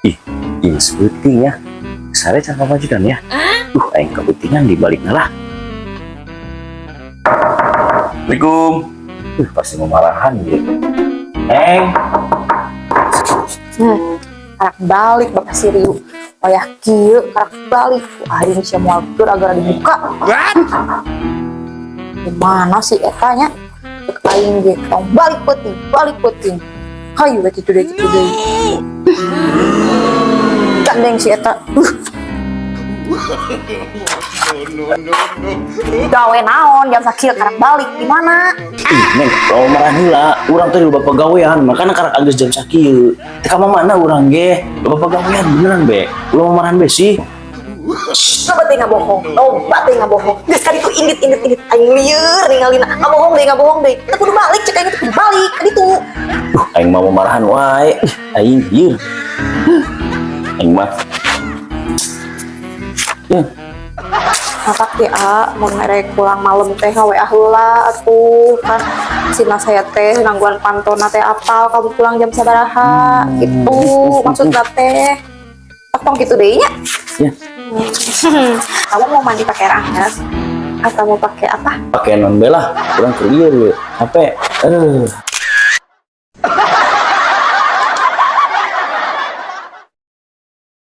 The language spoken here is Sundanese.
Ih, ini peuting ya. Sare can pamajikan ya. Aing kapeutingan di balik lah. Assalamualaikum. Pasti mau marahan gitu. Neng. Karak balik Bapak Siriu. Wayah kieu karak balik. Aing sia moal geura dibuka. Gimana sih eta nya? Cek aing ge tong balik peuting, balik peuting. Hayu we kitu deui, kitu deui. Gandeng si eta. Gawe naon jam sakieu karak balik di mana? Ih, Neng, kalau marah heula, urang teh loba pagawean, makanya karak geus jam sakieu. Teu ka mana urang ge, loba pagawean beneran be. Ulah marahan be sih. Loba teh ngabohong, loba teh ngabohong. Geus ka ditu indit indit indit aing lieur ningalina. Ngabohong deui, ngabohong deui. Teu kudu balik cek aing teh kudu balik ka ditu. Duh, aing mah mau marahan wae. Ih, aing ieu. Aing mah. Ya, Matak teh a mun merek pulang malam teh WA heula atuh kan sina saya teh nangguan pantona teh apal kamu pulang jam sabaraha gitu maksudna teh. Tak tong kitu deui nya. Ya. Kamu mau mandi pakai air hangat atau mau pakai apa? Pakai non be lah, urang keur ieu we. Capek. Eh.